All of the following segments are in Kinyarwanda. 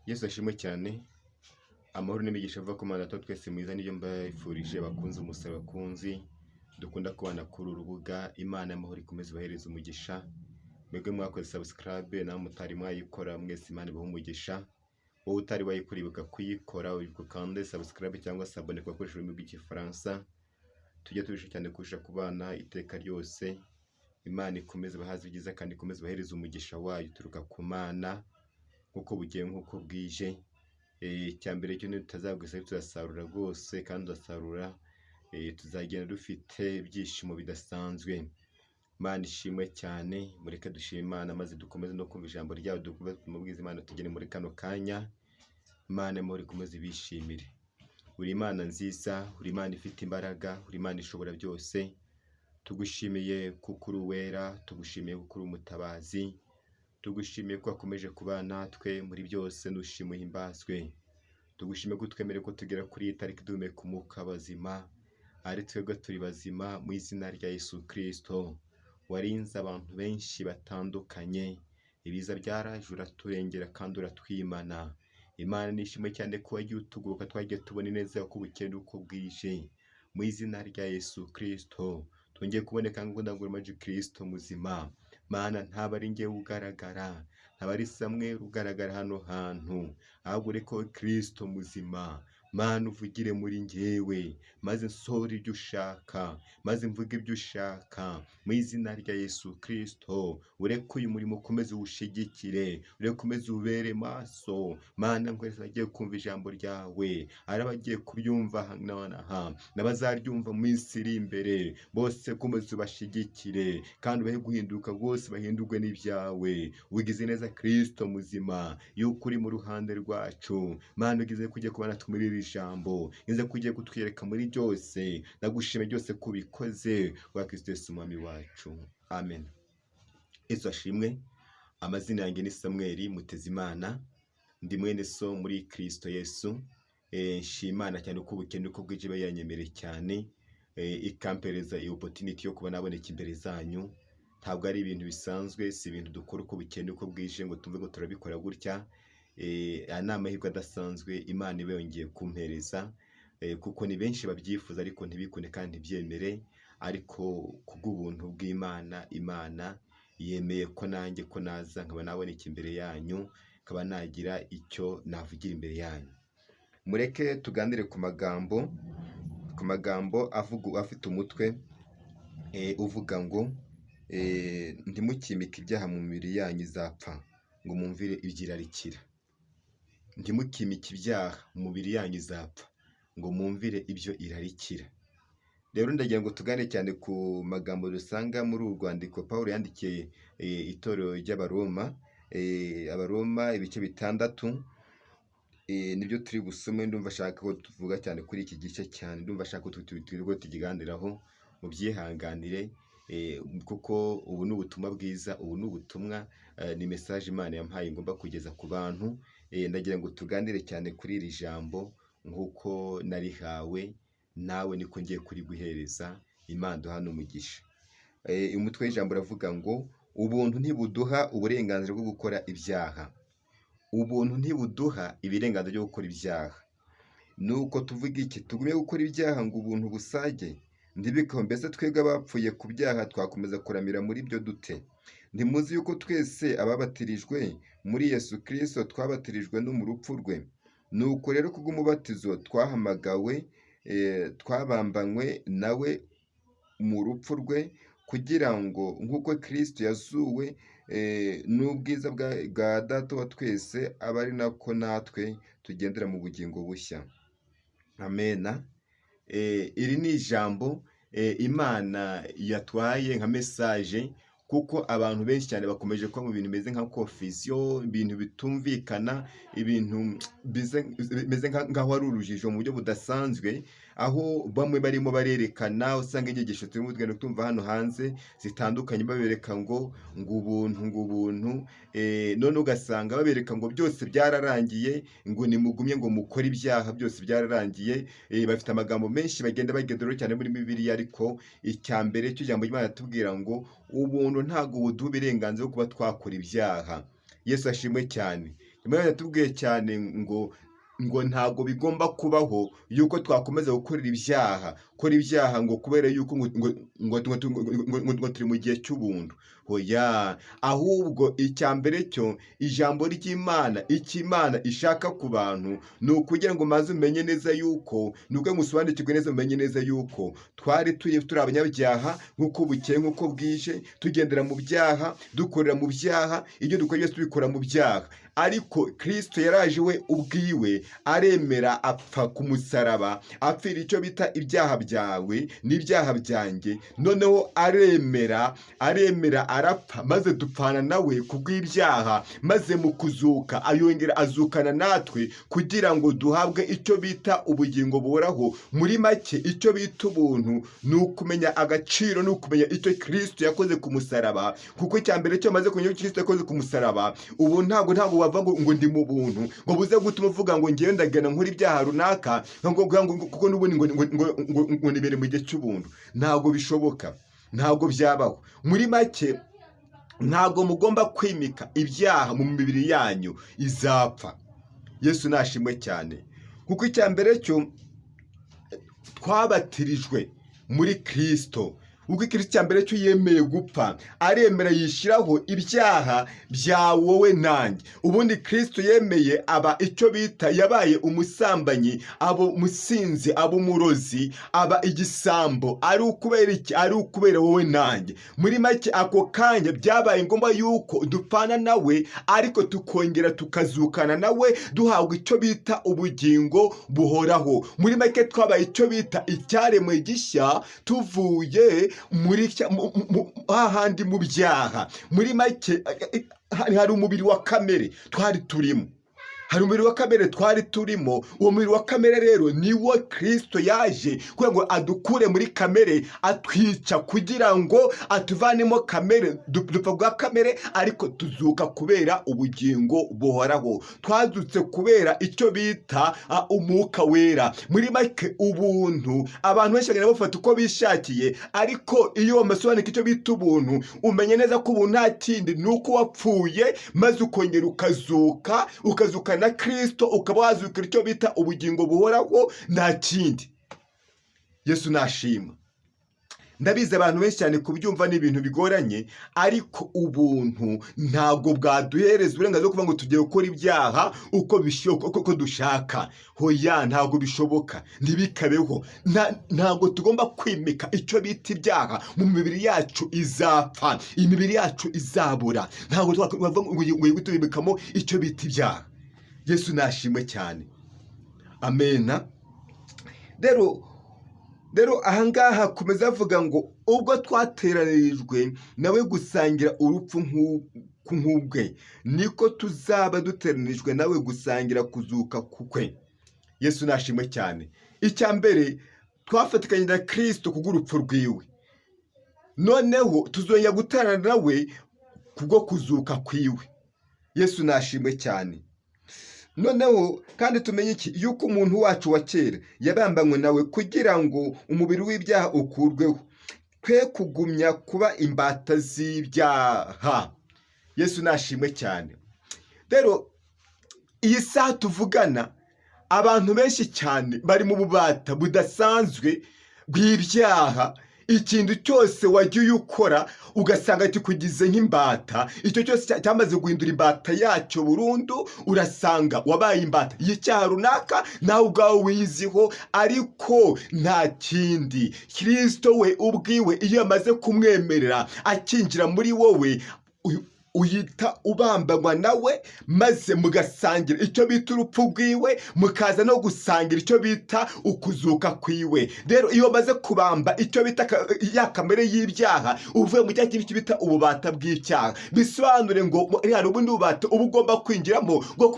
Yesu ashimwe cyane, amahoro n'imigisha ava ku Mana Data wa twese mwiza nibyo mbifurije bakunzi umusaraba bakunzi dukunda kubana kuri uru rubuga. Imana y'amahoro ikomeze ibahereze umugisha. Mwebwe mwakoze subscribe, nawe mutari mwayikora mwese Imana ibahe umugisha. Wowe utari wayikora, ibuka kuyikora, ukande subscribe cyangwa s'abonner ku bakoresha ururimi rw'Igifaransa. Tujye turusha cyane kurusha kubana iteka ryose. Imana ikomeze ibahaze ibyiza kandi ikomeze ibahereze umugisha wayo uturuka ku Mana nk'uko bugiye nk'uko bwije. Icya mbere cyo ntituzagwisa, tuzasarura rwose kandi tuzasarura, tuzagenda dufite ibyishimo bidasanzwe. Imana ishimwe cyane. Mureke dushime Imana maze dukomeze no kumva ijambo ryayo, dukomeze kumubwiza Imana tugere muri kano kanya. Imana y'amahoro ikomeze ibishimire. Uri Imana nziza, uri Imana ifite imbaraga, uri Imana ishobora byose. Tugushimiye kuko uri uwera, tugushimiye kuko uri umutabazi, tugushimiye ko wakomeje kubana natwe muri byose, nushimwe uhimbazwe. Tugushimiye ko utwemereye ko tugera kuri iyi tariki duhumeka umwuka bazima, ari twebwe turi bazima mu izina rya Yesu Kristo. Warinze abantu benshi batandukanye, ibiza byaraje uraturengera kandi uratwimana. Imana nishimwe cyane ko wagiye utugoboka, twagiye tubona ineza uko bukeye uko bwije. Mu izina rya Yesu Kristo twongeye kuboneka ngo ndangurumajwi Kristo muzima. Mana, ntaba ari njyewe ugaragara, ntaba ari Samweli ugaragara hano hantu, ahubwo ureke wowe Kristo muzima. Mana, uvugire muri njyewe maze nsohore ibyo ushaka, maze mvuge ibyo ushaka mu izina rya Yesu Kristo. Ureke uyu murimo ukomeze uwushigikire, ureke ukomeze ubere maso. Mana, nkwese abagiye kumva ijambo ryawe, ari abagiye kubyumva nonaha n'abazaryumva mu minsi iri imbere, bose komeza ubashigikire kandi ubahe guhinduka rwose, bahindurwe n'ibyawe. Ugize neza Kristo muzima yuko uri mu ruhande rwacu. Mana, ugize kujya kubana muri iri jambo, ugize kujya kutwereka muri byose. Ndagushima byose ko ubikoze wa Kristo Yesu Umwami wacu, amen. Yesu ashimwe. Amazina yanjye ni Samweli Mutezimana, ndi mwene so muri Kristo Yesu. Nshima Imana cyane uko bukeye uko bwije iba yanyemereye cyane, ikampereza iyi opportunity yo kuba naboneka imbere zanyu. Ntabwo ari ibintu bisanzwe, si ibintu dukora uko bukeye uko bwije ngo tumve ngo turabikora gutya. Aya ni amahirwe adasanzwe Imana iba yongeye kumpereza, kuko ni benshi babyifuza ariko ntibikunde kandi ntibyemere. Ariko kubw'ubuntu bw'Imana, Imana yemeye ko nanjye ko naza nkaba naboneka imbere yanyu, nkaba nagira icyo navugira imbere yanyu. Mureke tuganire ku magambo avuga afite umutwe uvuga ngo "Ntimukimike ibyaha mu mibiri yanyu izapfa ngo mwumvire ibyo irarikira". Ntimukimike ibyaha mu mibiri yanyu izapfa ngo mwumvire ibyo irarikira. Rero ndagira ngo tuganire cyane ku magambo dusanga muri uru rwandiko Paul yandikiye itorero ry'Abaroma, Abaroma ibice 6 nibyo turi busome. Ndumva ashaka ko tuvuga cyane kuri iki gice cyane, ndumva ashaka ko turiho tukiganiraho. Mubyihanganire, kuko ubu ni ubutumwa bwiza, ubu ni ubutumwa, ni message Imana yampaye ngomba kugeza ku bantu. Ndagira ngo tuganire cyane kuri iri jambo nk'uko narihawe, nawe niko ngiye kuriguhereza. Imana duhana umugisha. Umutwe w'ijambo uravuga ngo "Ubuntu ntibuduha uburenganzira bwo gukora ibyaha". Ubuntu ntibuduha ibirenganzira byo gukora ibyaha. Nuko tuvuga iki? Tugume gukora ibyaha ngo ubuntu busage? Ntibikaho! Mbese twebwe abapfuye ku byaha twakomeza kuramira muri byo dute? Ntimuzi yuko twese ababatirijwe muri Yesu Kristo twabatirijwe no mu rupfu rwe? Nuko rero kubw'umubatizo twahamagawe, twabambanywe nawe mu rupfu rwe, kugira ngo nk'uko Kristo yazuwe n'ubwiza bwa Data wa twese, abe ari nako natwe tugendera mu bugingo bushya. Amena. Iri ni ijambo Imana yatwaye nka message, kuko abantu benshi cyane bakomeje kuba mu bintu bimeze nka confusion, ibintu bitumvikana, ibintu bimeze nk'aho ari urujijo mu buryo budasanzwe, aho bamwe barimo barerekana, usanga inyigisho turimo tugenda tumva hano hanze zitandukanye, babereka ngo ubuntu, ngo ubuntu, none ugasanga babereka ngo byose byararangiye, ngo nimugumye ngo mukore ibyaha, byose byararangiye. Bafite amagambo menshi bagenda bagenderaho cyane muri Bibiliya, ariko icya mbere cyo ijambo ry'Imana ritubwira ngo ubuntu ntabwo buduha uburenganzira bwo kuba twakora ibyaha. Yesu ashimwe cyane. Imana yatubwiye cyane ngo ntabwo bigomba kubaho yuko twakomeza gukorera ibyaha, gukora ibyaha ngo kubera yuko ngo turi mu gihe cy'ubuntu. Oya, ahubwo icya mbere cyo ijambo ry'Imana, icyo Imana ishaka ku bantu ni ukugira ngo maze umenye neza yuko, ni ukugira ngo usobanukirwe neza umenye neza yuko twari turi abanyabyaha nk'uko bukeye nk'uko bwije, tugendera mu byaha, dukorera mu byaha, ibyo dukora byose tubikora mu byaha. Ariko Kristo yaraje we ubwiwe aremera apfa ku musaraba, apfira icyo bita ibyaha byawe n'ibyaha byanjye, noneho aremera arapfa, maze dupfana nawe kubw'ibyaha, maze mu kuzuka ayongera azukana natwe kugira ngo duhabwe icyo bita ubugingo buhoraho. Muri make icyo bita ubuntu ni ukumenya agaciro, ni ukumenya icyo Kristo yakoze ku musaraba, kuko icya mbere cyo maze kumenya icyo Kristo yakoze ku musaraba, ubu ntabwo wava ngo ndi mu buntu ngo buze gutuma uvuga ngo ngewe ndagana nkora ibyaha runaka ngo kuko n'ubundi ngo nibere mu gihe cy'ubuntu. Ntabwo bishoboka, ntabwo byabaho. Muri make ntabwo mugomba kwimika ibyaha mu mibiri yanyu izapfa. Yesu nashimwe cyane, kuko icya mbere cyo twabatirijwe muri Kristo. Ubwo Kristo icya mbere cyo yemeye gupfa, aremera yishyiraho ibyaha bya wowe nanjye. Ubundi Kristo yemeye aba icyo bita, yabaye umusambanyi, aba umusinzi, aba umurozi, aba igisambo. Ari ukubera iki? Ari ukubera wowe nanjye. Muri make ako kanya byabaye ngombwa yuko dupfana nawe, ariko tukongera tukazukana nawe, duhabwa icyo bita ubugingo buhoraho. Muri make twabaye icyo bita icyaremwe gishya, tuvuye muri hahandi mu byaha. Muri make hari umubiri wa kamere twari turimo, hari umubiri wa kamere twari turimo. Uwo mubiri wa kamere rero niwo Kristo yaje kugira ngo adukure muri kamere, atwica kugira ngo atuvanemo kamere. Dupfa bwa kamere, ariko tuzuka kubera ubugingo buhoraho. Twazutse kubera icyo bita umwuka wera. Muri make ubuntu abantu benshi bagenda bafata uko bishakiye, ariko iyo wamasobanuka icyo bita ubuntu, umenya neza ko ubuntu nta kindi ni uko wapfuye maze ukongera ukazuka, ukazuka na Kristo, ukaba wazukira icyo bita ubugingo buhoraho, nta kindi. Yesu nashima. Ndabizi abantu benshi cyane kubyumva ni ibintu bigoranye, ariko ubuntu ntabwo bwaduhereza uburenganzira bwo kuvuga ngo tugiye gukora ibyaha uko dushaka. Hoya, ntabwo bishoboka, ntibikabeho. Ntabwo tugomba kwimika icyo bita ibyaha mu mibiri yacu izapfa, imibiri yacu izabura. Ntabwo twavuga ngo tubibikamo icyo bita ibyaha. Yesu nashimwe cyane, amena. Rero ahangaha akomeza avuga ngo ubwo twateranirijwe nawe gusangira urupfu nk'ubwe, niko tuzaba duteranijwe nawe gusangira kuzuka kukwe. Yesu nashimwe cyane. Icya mbere twafatikanye na Kristo kubw'urupfu rwiwe, noneho tuzongera guterana nawe kubwo kuzuka kwiwe. Yesu nashimwe cyane. Noneho kandi tumenye iki? Yuko umuntu wacu wa kera yabambanywe nawe kugira ngo umubiri w'ibyaha ukurweho, twe kugumya kuba imbata z'ibyaha. Yesu nashimwe cyane. Rero iyi saha tuvugana, abantu benshi cyane bari mu bubata budasanzwe bw'ibyaha. Ikintu cyose wagiye ukora ugasanga kikugize nk'imbata, icyo cyose cyamaze guhindura imbata yacyo burundu. Urasanga wabaye imbata y'icyaha runaka nawe ubwawe wiyiziho, ariko nta kindi. Kirisito we ubwiwe iyo yamaze kumwemerera akinjira muri wowe, uhita ubambanywa nawe, maze mugasangira icyo bita urupfu rwiwe, mukaza no gusangira icyo bita ukuzuka kwiwe. Rero iyo bamaze kubamba icyo bita ya kamere y'ibyaha, uvuye mu cya kintu bita ububata bw'icyaha. Bisobanure ngo hari ubundi bubata uba ugomba kwinjiramo bwo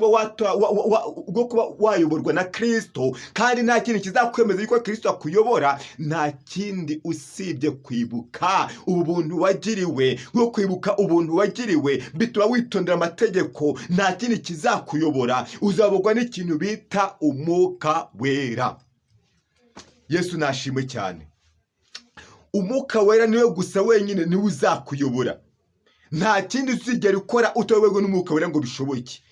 kuba wayoborwa na Kirisito, kandi nta kintu kizakwemeza yuko Kirisito akuyobora, nta kindi usibye kwibuka ubuntu wagiriwe. Nko kwibuka ubuntu wagiriwe bituma witondera amategeko. Nta kindi kizakuyobora, uzayoborwa n'ikintu bita umwuka wera. Yesu nashimwe cyane. Umwuka wera niwe gusa wenyine niwe uzakuyobora. Nta kindi uzigera ukora utayoborwa n'umwuka wera ngo bishoboke.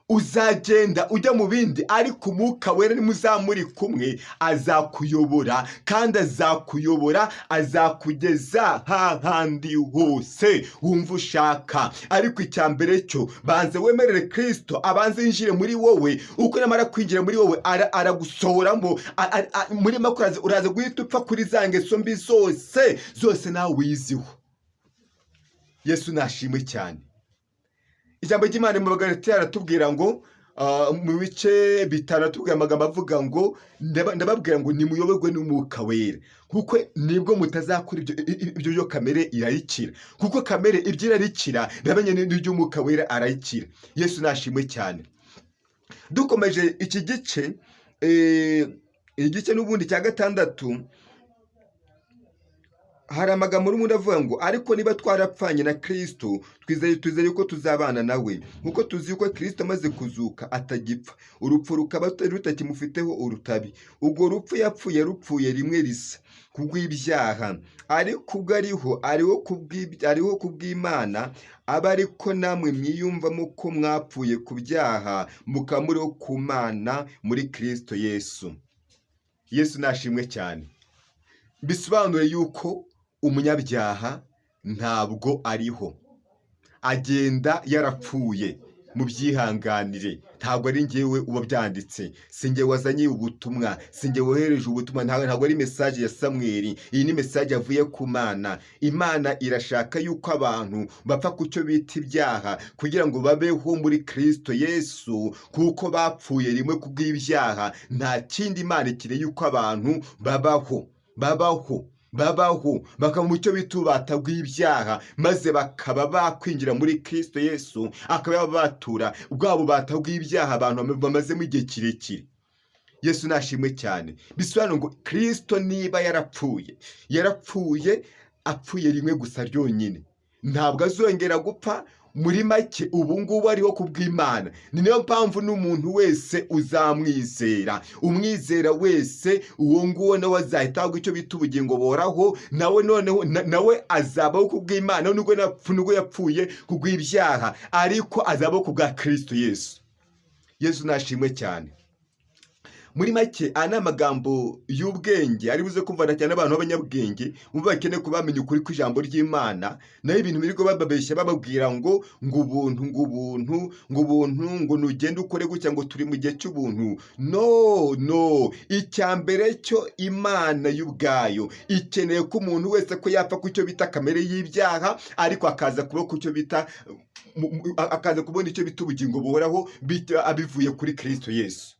Uzagenda ujya mu bindi, ariko Umwuka Wera nimuzamuri kumwe azakuyobora, kandi azakuyobora, azakugeza hahandi hose wumva ushaka. Ariko icya mbere cyo, banze wemerere Kirisito abanze yinjire muri wowe. Uko namara kwinjira muri wowe, aragusohoramo. Muri make uraza guhita upfa kuri za ngeso mbi zose zose nawe wiziho. Yesu nashimwe cyane. Ijambo ry'Imana mu Bagalatiya aratubwira ngo, mu bice 5 aratubwira amagambo avuga ngo: "Ndababwira ngo nimuyoborwe n'Umwuka Wera, kuko nibwo mutazakora ibyo byo kamere irarikira." Kuko kamere ibyo irarikira namenye n'ibyo Umwuka Wera arayikira. Yesu nashimwe cyane. Dukomeje iki gice, igice n'ubundi cya 6, hari amagambo n'ubundi avuga ngo: "Ariko niba twarapfanye na Kirisito, twizeye ko tuzabana nawe, nkuko tuzi yuko Kirisito amaze kuzuka atagipfa, urupfu rukaba rutakimufiteho urutabi. Ubwo rupfu yapfuye, rupfuye rimwe risa kubw'ibyaha, ariko ubwo ariho, ariho kubw'Imana. Abe ariko namwe mwiyumvamo ko mwapfuye ku byaha, mukaba muriho ku Mana muri Kirisito Yesu." Yesu nashimwe cyane. Bisobanuye yuko umunyabyaha ntabwo ariho, agenda yarapfuye. Mu byihanganire, ntabwo ari njyewe uba byanditse, si njye wazanye ubutumwa, si njye wohereje ubutumwa, ntabwo ari message ya Samweli. Iyi ni message yavuye ku Mana. Imana irashaka yuko abantu bapfa ku cyo bita ibyaha kugira ngo babeho muri Kirisito Yesu, kuko bapfuye rimwe ku bw'ibyaha. Nta kindi Imana ikeneye yuko abantu babaho bakaba mu cyo bita ububata bw'ibyaha, maze bakaba bakwinjira muri Kirisito Yesu, akaba yababatura bwa bubata bw'ibyaha abantu bamazemo igihe kirekire. Yesu nashimwe cyane. Bisobanura ngo Kirisito niba yarapfuye, yarapfuye apfuye rimwe gusa ryonyine, ntabwo azongera gupfa. Muri make, ubu ngubu ariho ku bw'Imana. Ni niyo mpamvu n'umuntu wese uzamwizera, umwizera wese, uwo nguwo nawe azahita ahabwa icyo bita ubugingo buhoraho. Nawe noneho nawe azabaho ku bw'Imana, nubwo yapfuye ku bw'ibyaha, ariko azabaho ku bwa Kirisito Yesu. Yesu nashimwe cyane. Muri make, aya ni amagambo y'ubwenge ari buze kumvana cyane abantu b'abanyabwenge bumva bakeneye kuba bamenya ukuri kw'ijambo ry'Imana. Naho ibintu birirwa bababeshya, bababwira ngo ubuntu, ngo ubuntu, ngo ubuntu, ngo nugende ukore gutya, ngo turi mu gihe cy'ubuntu. No, no, icya mbere cyo, Imana y'ubwayo ikeneye ko umuntu wese ko yapfa ku cyo bita kamere y'ibyaha, ariko akaza kuba ku cyo bita akaza kubona icyo bita ubugingo buhoraho abivuye kuri Kirisito Yesu.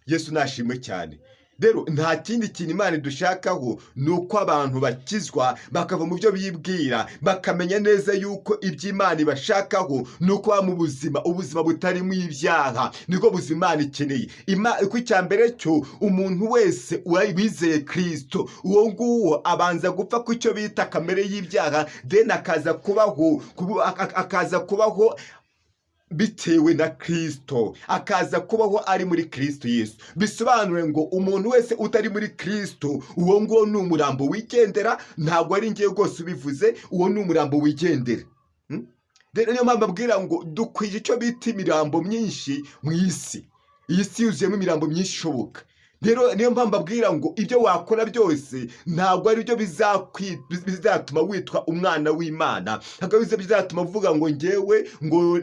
Yesu nashimwe cyane. Rero nta kindi kintu Imana idushakaho, ni uko abantu bakizwa, bakava mu byo bibwira, bakamenya neza yuko ibyo Imana ibashakaho ni uko baba mu buzima, ubuzima butarimo ibyaha. Nibwo buzima Imana ikeneye. Ko icya mbere cyo, umuntu wese wizeye Kirisito, uwo nguwo abanza gupfa ku cyo bita kamere y'ibyaha, then akaza kubaho bitewe na Kirisito, akaza kubaho ari muri Kirisito Yesu. Bisobanuye ngo umuntu wese utari muri Kirisito, uwo nguwo ni umurambo wigendera. Ntabwo ari ngewe rwose ubivuze, uwo ni umurambo wigendera. Rero niyo mpamvu abwira ngo dukwiye icyo bita imirambo myinshi mu isi. Iyi si yuzuyemo imirambo myinshi ishoboka. Rero niyo mpamvu abwira ngo ibyo wakora byose ntabwo ari byo bizatuma witwa umwana w'Imana, ntabwo ari byo bizatuma uvuga ngo ngewe ngo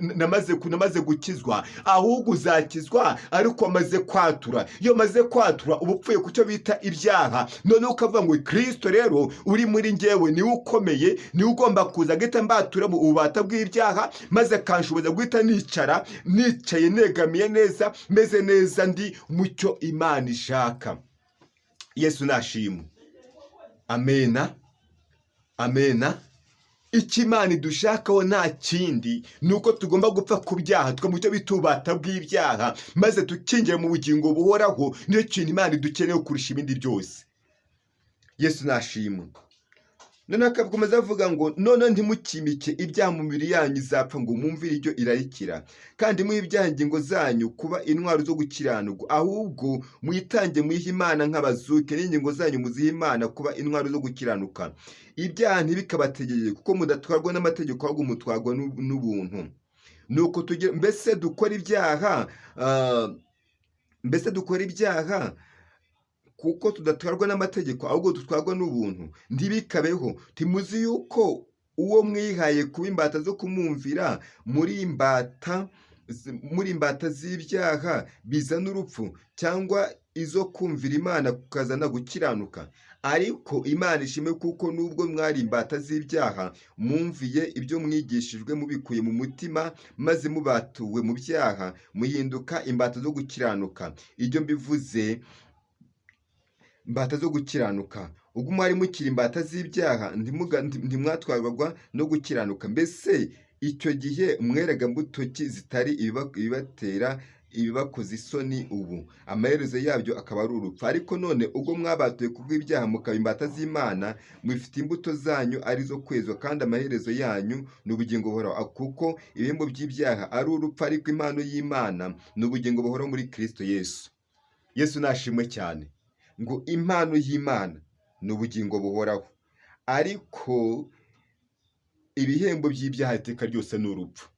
namaze gukizwa. Ahubwo uzakizwa ariko wamaze kwatura. Iyo umaze kwatura, uba upfuye ku cyo bita ibyaha, noneho ukavuga ngo Kirisito rero uri muri ngewe niwe ukomeye, niwe ugomba kuza agahita mbatura mu bubata bw'ibyaha, maze akanshoboza guhita nicara, nicaye negamiye neza, meze neza, ndi mu cyo Imana ishaka. Yesu nashimwe. Amena, amena. Icyo Imana idushakaho nta kindi, ni uko tugomba gupfa ku byaha, tukaba mu cyo bita ububata bw'ibyaha, maze tukinjira mu bugingo buhoraho. Niyo kintu Imana idukeneye kurusha ibindi byose. Yesu nashimwe. Noneho akakomeza avuga ngo: "Noneho ntimukimike ibyaha mu mibiri yanyu izapfa ngo mwumvire ibyo irarikira, kandi muhe ibyaha ingingo zanyu kuba intwaro zo gukiranirwa. Ahubwo mwitange mwihe Imana nk'abazuke, n'ingingo zanyu muzihe Imana kuba intwaro zo gukiranuka. Ibyaha ntibikabategeke, kuko mudatwarwa n'amategeko, ahubwo mutwarwa n'ubuntu." Nuko tujye, mbese dukora ibyaha, mbese dukora ibyaha kuko tudatwarwa n'amategeko, ahubwo dutwarwa n'ubuntu? Ntibikabeho. Ntimuzi yuko uwo mwihaye kuba imbata zo kumwumvira, muri imbata z'ibyaha bizana urupfu, cyangwa izo kumvira Imana kukazana gukiranuka? Ariko Imana ishimwe, kuko nubwo mwari imbata z'ibyaha, mwumviye ibyo mwigishijwe mubikuye mu mutima, maze mubatuwe mu byaha, muhinduka imbata zo gukiranuka. Ibyo mbivuze imbata zo gukiranuka. Ubwo mwari mukiri imbata z'ibyaha, ntimwatwarwaga no gukiranuka. Mbese icyo gihe mweraga mbuto ki zitari ibibatera ibibakoza isoni ubu, amaherezo yabyo akaba ari urupfu? Ariko none ubwo mwabatuye kubw'ibyaha, mukaba imbata z'Imana, mufite imbuto zanyu arizo kwezwa, kandi amaherezo yanyu ni ubugingo buhoraho. Kuko ibihembo by'ibyaha ari urupfu, ariko impano y'Imana ni ubugingo buhoraho muri Kristo Yesu. Yesu nashimwe cyane. Ngo impano y'Imana ni ubugingo buhoraho, ariko ibihembo by'ibyaha iteka ryose ni urupfu.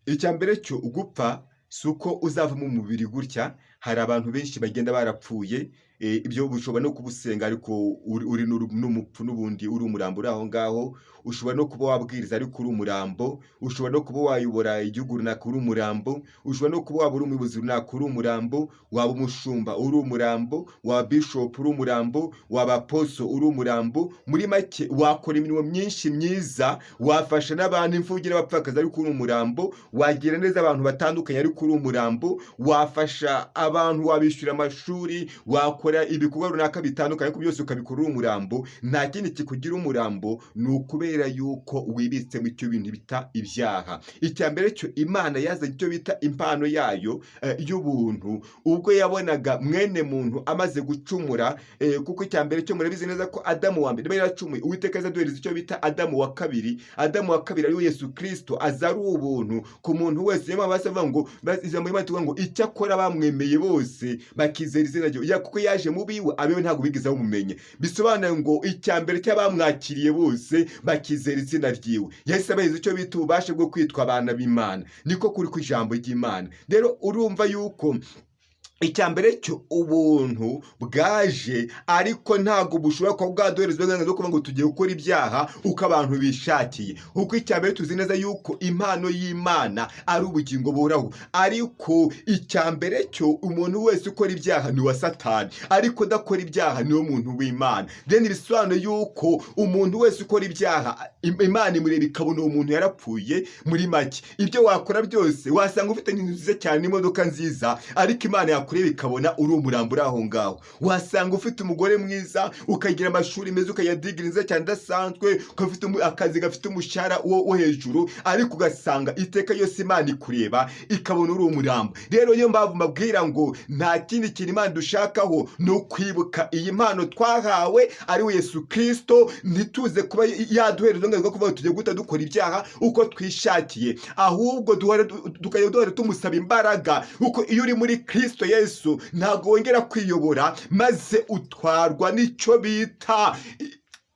Icya mbere cyo, gupfa si uko uzava mu mubiri gutya. Hari abantu benshi bagenda barapfuye. Ibyo ushobora no kubusenga ariko uri n'umupfu n'ubundi, uri umurambo uri aho ngaho. Ushobora no kuba wabwiriza ariko uri umurambo. Ushobora no kuba wayobora igihugu runaka uri umurambo. Ushobora no kuba waba uri umuyobozi runaka uri umurambo. Waba umushumba uri umurambo, waba bishop uri umurambo, waba apostle uri umurambo. Muri make, wakora imirimo myinshi myiza, wafasha n'abantu, imfubyi n'abapfakazi, ariko uri umurambo. Wagira neza abantu batandukanye ariko uri umurambo. Wafasha abantu, wabishyura amashuri, wakora ibikorwa runaka bitandukanye, ariko byose ukabikora uri umurambo. Nta kindi kikugira umurambo, ni ukubera yuko wibitse mu cyo bintu bita ibyaha. Icya mbere cyo, Imana yazanye icyo bita impano yayo y'ubuntu ubwo yabonaga mwene muntu amaze gucumura, kuko icya mbere cyo murabizi neza ko Adamu wa mbere niba yaracumuye, Uwiteka aza duhereza icyo bita Adamu wa kabiri. Adamu wa kabiri ariwe Yesu Kristo, aza ari ubuntu ku muntu wese. Niyo mpamvu bavuga ngo, ijambo ry'Imana tuvuga ngo icyakora bamwemeye bose bakizera izina rye, kuko yaje mu biwe, abewe ntabwo bigeze bamumenye. Bisobanuye ngo icya mbere cy'abamwakiriye bose bakizera izina ryiwe, yahise abahereza icyo bita ububasha bwo kwitwa abana b'Imana. Niko kuri ku ijambo ry'Imana. Rero urumva yuko icya mbere cyo ubuntu bwaje, ariko ntabwo bushobora kuba bwaduhereza uburenganzira bwo kuvuga ngo tugiye gukora ibyaha uko abantu bishakiye. Kuko icya mbere tuzi neza yuko impano y'Imana ari ubugingo buhoraho, ariko icya mbere cyo umuntu wese ukora ibyaha ni uwa Satani, ariko udakora ibyaha niwo muntu w'Imana. Then bisobanuye yuko umuntu wese ukora ibyaha, Imana imureba ikabona uwo muntu yarapfuye. Muri make, ibyo wakora byose, wasanga ufite inzu nziza cyane n'imodoka nziza, ariko Imana yakureba ikabona uri umurambo uri aho ngaho. Wasanga ufite umugore mwiza, ukagira amashuri meza, ukagira degree nziza cyane idasanzwe, ukaba ufite akazi gafite umushahara wo hejuru, ariko ugasanga iteka yose Imana ikureba ikabona uri umurambo. Rero niyo mpamvu mbabwira ngo nta kindi kintu Imana dushakaho, ni ukwibuka iyi mpano twahawe ari we Yesu Kirisito. Ntituze kuba yaduhereza uburenganzira bwo kuvuga ngo tugiye guhita dukora ibyaha uko twishakiye, ahubwo tukajya duhora tumusaba imbaraga, kuko iyo uri muri Kirisito Yesu ntabwo wongera kwiyobora, maze utwarwa n'icyo bita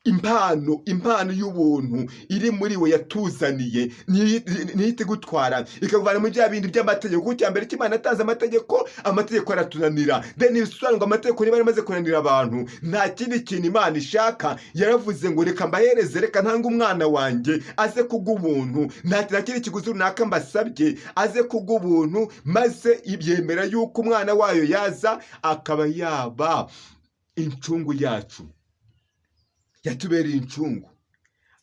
impano y'ubuntu iri muri we yatuzaniye. Niyo igutwara ikakuvana muri bya bindi by'amategeko. Kuko icya mbere cy'Imana yatanze amategeko, amategeko aratunanira. Then ibisobanuro ngo amategeko niba yaramaze kunanira abantu, nta kindi kintu Imana ishaka. Yaravuze ngo reka mbahereze, reka ntange umwana wanjye aze kubw'ubuntu, nta kindi kiguzi runaka mbasabye, aze kubw'ubuntu. Maze ibyemera yuko umwana wayo yaza akaba yaba incungu yacu, yatubereye incungu.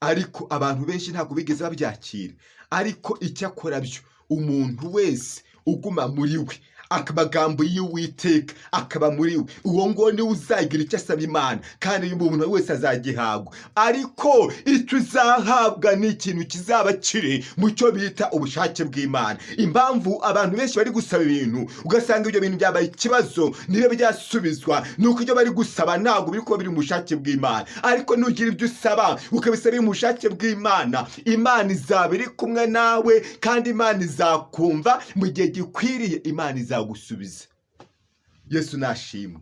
Ariko abantu benshi ntabwo bigeze babyakira. Ariko icyakora byo, umuntu wese uguma muri we, amagambo y'Uwiteka akaba muri we, uwo nguwo niwe uzagira icyo asaba Imana, kandi uyu muntu wese azagihabwa. Ariko icyo uzahabwa ni ikintu kizaba kiri mu cyo bita ubushake bw'Imana. Impamvu abantu benshi bari gusaba ibintu, ugasanga ibyo bintu byabaye ikibazo, niba byasubizwa, ni uko ibyo bari gusaba ntabwo biri kuba biri mu bushake bw'Imana. Ariko nugira ibyo usaba, ukabisaba biri mu bushake bw'Imana, Imana izaba iri kumwe nawe, kandi Imana izakumva mu gihe gikwiriye, Imana izagusubiza. Yesu nashimwe.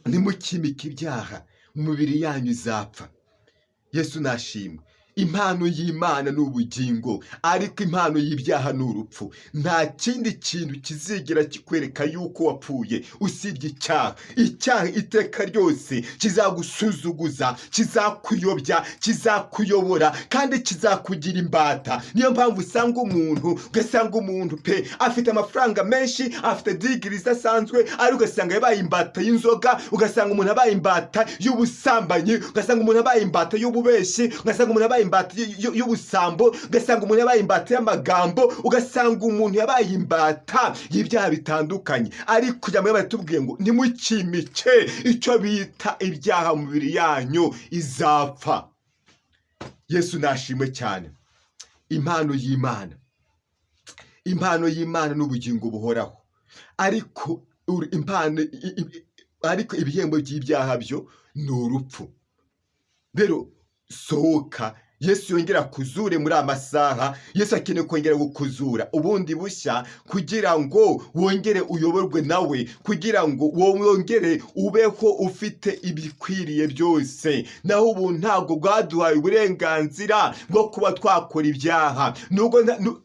Ntimukimike ibyaha, umubiri yanyu izapfa. Yesu nashimwe. Impano y'Imana ni ubugingo, ariko impano y'ibyaha ni urupfu. Nta kindi kintu kizigera kikwereka yuko wapfuye usibye icyaha. Icyaha iteka ryose kizagusuzuguza, kizakuyobya, kizakuyobora kandi kizakugira imbata. Niyo mpamvu usanga umuntu, ugasanga umuntu pe afite amafaranga menshi, afite degree idasanzwe, ariko ugasanga yabaye imbata y'inzoga, ugasanga umuntu abaye imbata y'ubusambanyi, ugasanga umuntu abaye imbata y'ububeshyi, ugasanga umuntu yabaye imbata y'ubusambo, ugasanga umuntu yabaye imbata y'amagambo, ugasanga umuntu yabaye imbata y'ibyaha bitandukanye. Ariko kugira ngo baratubwiye ngo ntimukimike icyo bita ibyaha mu mibiri yanyu izapfa. Yesu nashimwe cyane. Impano y'Imana, impano y'Imana ni ubugingo buhoraho, ariko impano ariko ibihembo by'ibyaha byo ni urupfu. Rero sohoka, Yesu yongera kuzure muri aya masaha. Yesu akeneye kongera gukuzura ubundi bushya kugira ngo wongere uyoborwe nawe, kugira ngo wongere ubeho ufite ibikwiriye byose. Naho ubu ntabwo bwaduhaye uburenganzira bwo kuba twakora ibyaha.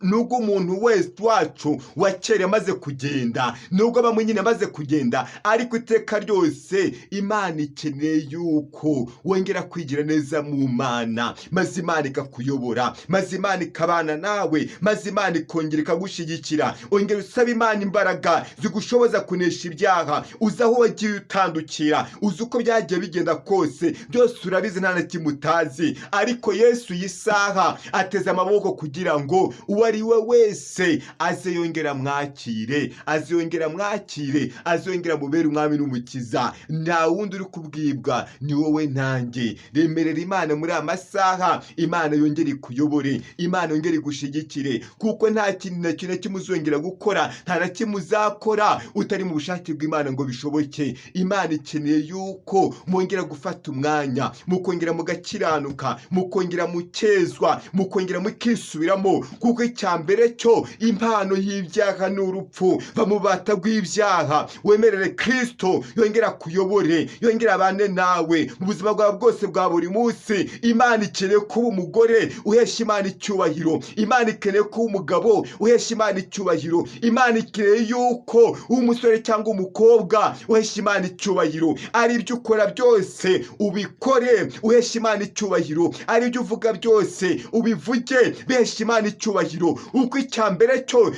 Nubwo umuntu wese wacu wa kera yamaze kugenda, nubwo bamwe nyine amaze kugenda, ariko iteka ryose Imana ikeneye yuko wongera kwigira neza mu Mana, maze Imana ikakuyobora, maze Imana ikabana nawe, maze Imana ikongera ikagushyigikira. Ongera usaba Imana imbaraga zigushoboza kunesha ibyaha. Uzi aho wagiye utandukira, uzi uko byagiye bigenda kose, byose urabizi, nta na kimwe utazi. Ariko Yesu iyi saha ateze amaboko kugira ngo uwo ari we wese aze yongera amwakire, aze yongera amwakire, aze yongera amubere umwami n'umukiza. Nta wundi uri kubwibwa, ni wowe nanjye. Remerera Imana muri aya masaha, Imana yongere ikuyobore, Imana yongere igushigikire, kuko nta kintu na kimwe kimwe uzongera gukora, nta na kimwe uzakora utari mu bushake bw'Imana ngo bishoboke. Imana ikeneye yuko mwongera gufata umwanya, mukongera mugakiranuka, mukongera mukezwa, mukongera mukisubiramo, kuko icya mbere cyo impano y'ibyaha ni urupfu. Va mu bubata bw'ibyaha, wemerere Kristo yongera akuyobore, yongera abane nawe mu buzima bwawe bwose bwa buri munsi. Imana ikeneye kuba umugore uhesha Imana icyubahiro. Imana ikeneye kuba umugabo uhesha Imana icyubahiro. Imana ikeneye yuko umusore cyangwa umukobwa uhesha Imana icyubahiro. Ari ibyo ukora byose ubikore uhesha Imana icyubahiro, ari ibyo uvuga byose ubivuge bihesha Imana icyubahiro. Uko icya mbere cyo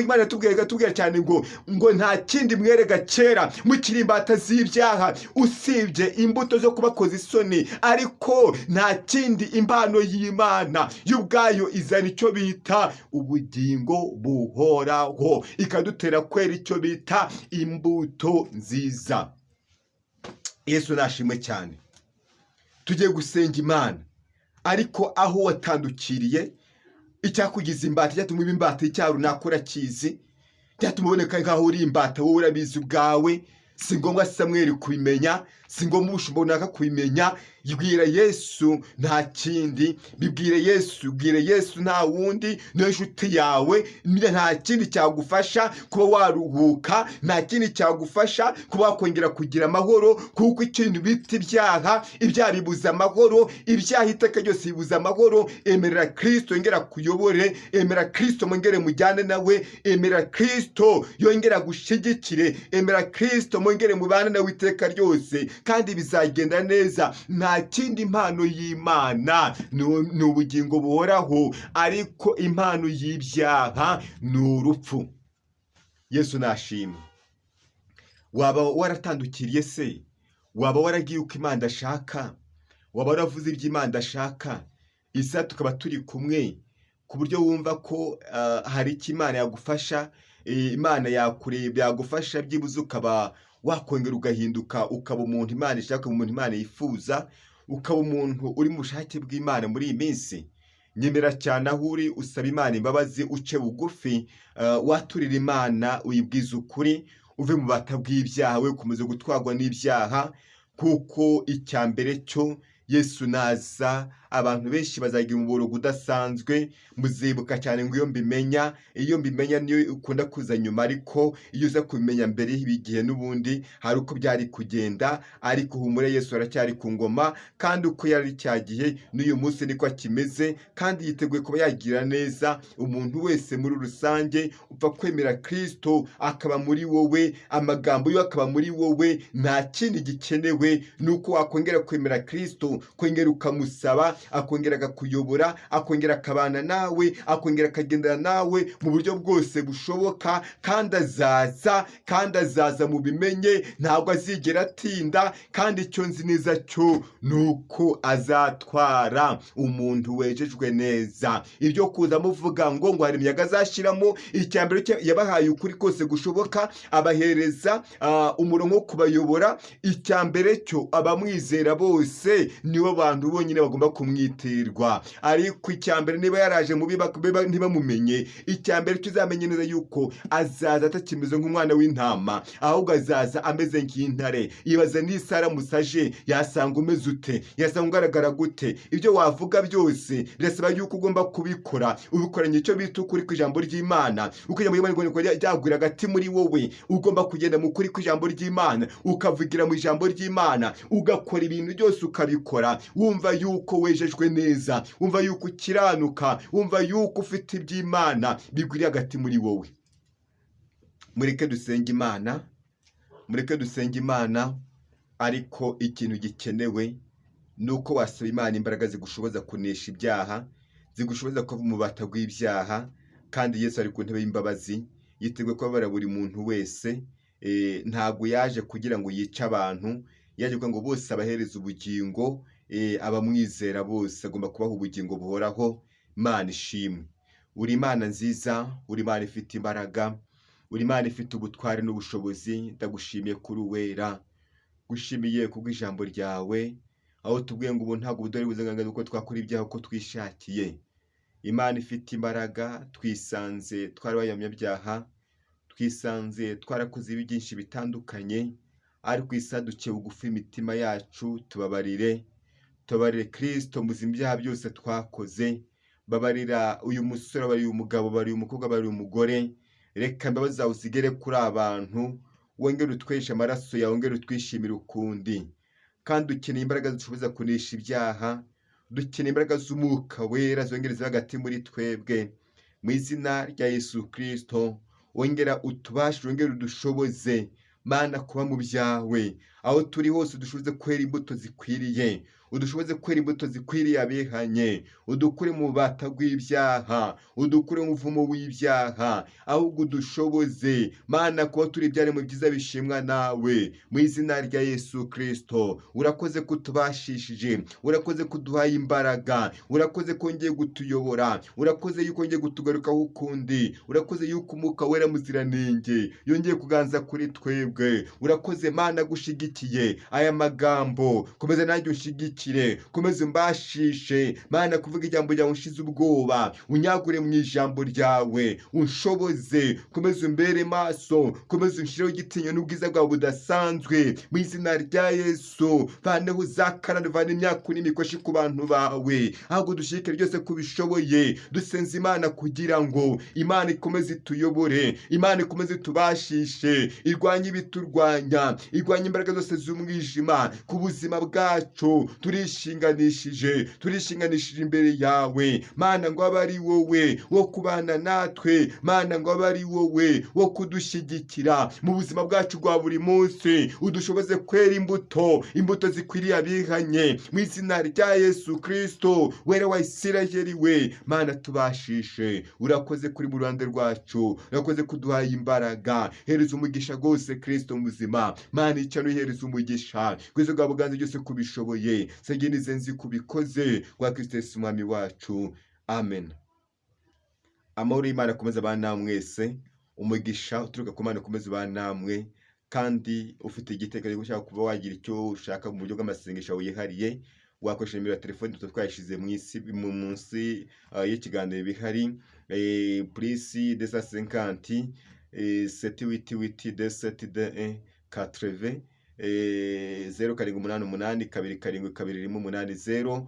Imana yatubwiye cyane ngo nta kindi mwerega kera mukiri imbata z'ibyaha usibye imbuto zo kubakoza isoni, ariko nta kindi, impano y'Imana y'ubwayo izana icyo bita ubugingo buhoraho, ikadutera kwera icyo bita imbuto nziza. Yesu nashimwe cyane. Tugiye gusenga Imana, ariko aho watandukiriye, icyakugize imbata, icyatuma uba imbata y'icyaha runaka urakizi, cyatuma uboneka nk'aho uri imbata wowe urabizi ubwawe. Si ngombwa Samweli kubimenya, si ngombwa ubushumba runaka kubimenya. Bwira Yesu, nta kindi, bibwire Yesu, bwire Yesu, nta wundi, niyo nshuti yawe. Nta kindi cyagufasha kuba waruhuka, nta kindi cyagufasha kuba wakongera kugira amahoro, kuko ikintu bita ibyaha, ibyaha bibuza amahoro, ibyaha iteka ryose bibuza amahoro. Emerera Kristo yongera akuyobore, emera Kristo mwongere mujyane nawe, emera Kristo yongera agushigikire, emera Kristo mwongere mubane nawe iteka ryose, kandi bizagenda neza. Nta kindi, impano y'Imana ni ubugingo buhoraho, ariko impano y'ibyaha ni urupfu. Yesu nashimwe. Waba waratandukiriye se? Waba waragiye uko Imana idashaka? Waba waravuze ibyo Imana idashaka? Isa tukaba turi kumwe ku buryo wumva ko hari icyo Imana yagufasha, Imana yakureba yagufasha, byibuze ukaba wakongera ugahinduka, ukaba umuntu Imana ishaka, umuntu Imana yifuza, ukaba umuntu uri mu bushake bw'Imana muri iyi minsi. Nyemera cyane aho uri, usaba Imana imbabazi, uce bugufi, waturira Imana, uyibwize ukuri, uve mu bata bw'ibyaha, we gukomeza gutwarwa n'ibyaha, kuko icya mbere cyo Yesu naza. Abantu benshi bazagira umuborogo udasanzwe. Muzibuka cyane ngo iyo mbimenya, iyo mbimenya niyo ukunda kuza nyuma, ariko iyo uza kubimenya mbere y'igihe n'ubundi hari uko byari kugenda. Ariko humure, Yesu aracyari ku ngoma, kandi uko yari cya gihe n'uyu munsi niko akimeze, kandi yiteguye kuba yagira neza umuntu wese muri rusange upfa kwemera Kristo akaba muri wowe, amagambo yo akaba muri wowe. Nta kindi gikenewe, ni uko wakongera kwemera Kristo, kongera ukamusaba, akongera akakuyobora, akongera akabana nawe, akongera akagendana nawe mu buryo bwose bushoboka. Kandi azaza, kandi azaza, mubimenye, ntabwo azigera atinda. Kandi icyo nzi neza cyo ni uko azatwara umuntu wejejwe neza. Ibyo kuza muvuga ngo hari imiyaga azashyiramo, icya mbere cyo yabahaye ukuri kose gushoboka, abahereza umurongo wo kubayobora. Icya mbere cyo, abamwizera bose nibo bantu bonyine bagomba kumwitirwa. Ariko icya mbere, niba yaraje mubi ntibamumenye, icya mbere cyo uzamenye neza yuko azaza atakimeze nk'umwana w'intama, ahubwo azaza ameze nk'intare. Ibaze n'isaha aramutse aje, yasanga umeze ute? Yasanga ugaragara gute? Ibyo wavuga byose birasaba yuko ugomba kubikora ubikoranye icyo bita ukuri kw'ijambo ry'Imana, uko ijambo ry'Imana rigomba kuba ryagwira hagati muri wowe. Ugomba kugenda mu kuri kw'ijambo ry'Imana, ukavugira mu ijambo ry'Imana, ugakora ibintu byose, ukabikora wumva yuko wejejwe neza, wumva yuko ukiranuka, wumva yuko ufite iby'Imana bigwiriye hagati muri wowe. Mureke dusenge Imana, mureke dusenge Imana. Ariko ikintu gikenewe ni uko wasaba Imana imbaraga zigushoboza kunesha ibyaha, zigushoboza kuva mu bubata bw'ibyaha. Kandi Yesu ari ku ntebe y'imbabazi, yiteguye kubabarira buri muntu wese. Ntabwo yaje kugira ngo yice abantu, yaje kugira ngo bose abahereze ubugingo. Abamwizera bose agomba kubaha ubugingo buhoraho. Imana ishimwe. Uri Imana nziza, uri Imana ifite imbaraga, uri Imana ifite ubutwari n'ubushobozi. Ndagushimiye kuri uwera, gushimiye kubw'ijambo ryawe, aho tubwiye ngo ubu ntabwo budori buzengangaza uko twakora ibyaha uko twishakiye. Imana ifite imbaraga, twisanze twari abanyabyaha, twisanze twarakoze ibi byinshi bitandukanye, ariko isaduke bugufi imitima yacu. Tubabarire, tubabarire Kristo muzima, ibyaha byose twakoze. Babarira uyu musore, babarira uyu mugabo, babarira uyu mukobwa, babarira umugore. Reka imbabazi zawe zigere kuri abantu, wongere utweshe amaraso yawe, wongere utwishimire ukundi. Kandi ukeneye imbaraga zishoboza kunesha ibyaha, dukeneye imbaraga z'Umwuka Wera zongere zibe hagati muri twebwe. Mu izina rya Yesu Kristo, wongera utubashe, wongere udushoboze, Mana, kuba mu byawe. Aho turi hose udushoboze kwera imbuto zikwiriye, udushoboze kwera imbuto zikwiriye abihanye. Udukure mu bubata bw'ibyaha, udukure mu muvumo w'ibyaha, ahubwo udushoboze, Mana, kuba turi ibyaremwe byiza bishimwa nawe. Mu izina rya Yesu Kristo, urakoze kutubashishije, urakoze kuduhaye imbaraga, urakoze ko wongeye gutuyobora, urakoze yuko wongeye kutugarukaho ukundi, urakoze yuko Umwuka Wera muziranenge yongeye kuganza kuri twebwe. Urakoze, Mana, gushigikiye aya magambo. Komeza nanjye unshyigikire, komeza umbashishe, Mana, kuvuga ijambo ryawe unshize ubwoba, unyagure mu ijambo ryawe, unshoboze, komeza umbere maso, komeza unshireho igitinyiro n'ubwiza bwawe budasanzwe. Mu izina rya Yesu, vaneho za karande, vane imyaku n'imikoshi ku bantu bawe, ahubwo dushyigikire byose kubishoboye. Dusenze Imana kugira ngo Imana ikomeze ituyobore, Imana ikomeze itubashishe, irwanye ibiturwanya, irwanye imbaraga zose z'umwijima ku buzima bwacu. Turishinganishije, turishinganishije imbere yawe, Mana, ngo abe ari wowe wo kubana natwe, Mana, ngo abe ari wowe wo kudushyigikira mu buzima bwacu bwa buri munsi. Udushoboze kwera imbuto, imbuto zikwiriye abihanye. Mu izina rya Yesu Kristo, Wera wa Isirayeli we, Mana, tubashishe. Urakoze kuri mu ruhande rwacu, urakoze kuduhaye imbaraga. Hereza umugisha rwose, Kristo muzima. Mana, icyo uhereza umugisha kwizo bwa buganza byose kubishoboye. Sengenize nzi kubikoze rwa Kristo Yesu Umwami wacu, amen. Amahoro y'Imana akomeze abane namwe mwese, umugisha uturuka ku Mana ukomeze ubane namwe. Kandi ufite igitekerezo ushaka kuba wagira icyo ushaka mu buryo bw'amasengesho wihariye, wakoresha nimero ya telefoni tuba twayishyize mu isi mu munsi y'ikiganiro bihari, +250 7 8 8 2 7 2 1 80. 0788272180.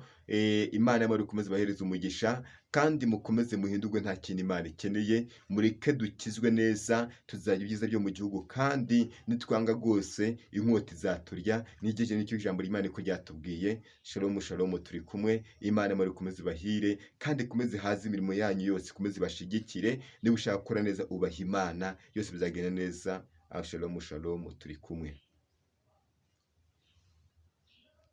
Imana y'amahoro ikomeze ibahereze umugisha, kandi mukomeze muhindurwe. Nta kintu Imana ikeneye. Mureke dukizwe neza, tuzajya ibyiza byo mu gihugu, kandi nitwanga rwose inkota izaturya. N'igihe nicyo ijambo ry'Imana ko ryatubwiye. Shalom, shalom, turi kumwe. Imana y'amahoro ikomeze ibahire, kandi ikomeze ihaze imirimo yanyu yose, ikomeze ibashigikire. Niba ushaka gukora neza, ubaha Imana, yose bizagenda neza. Shalom, shalom, turi kumwe.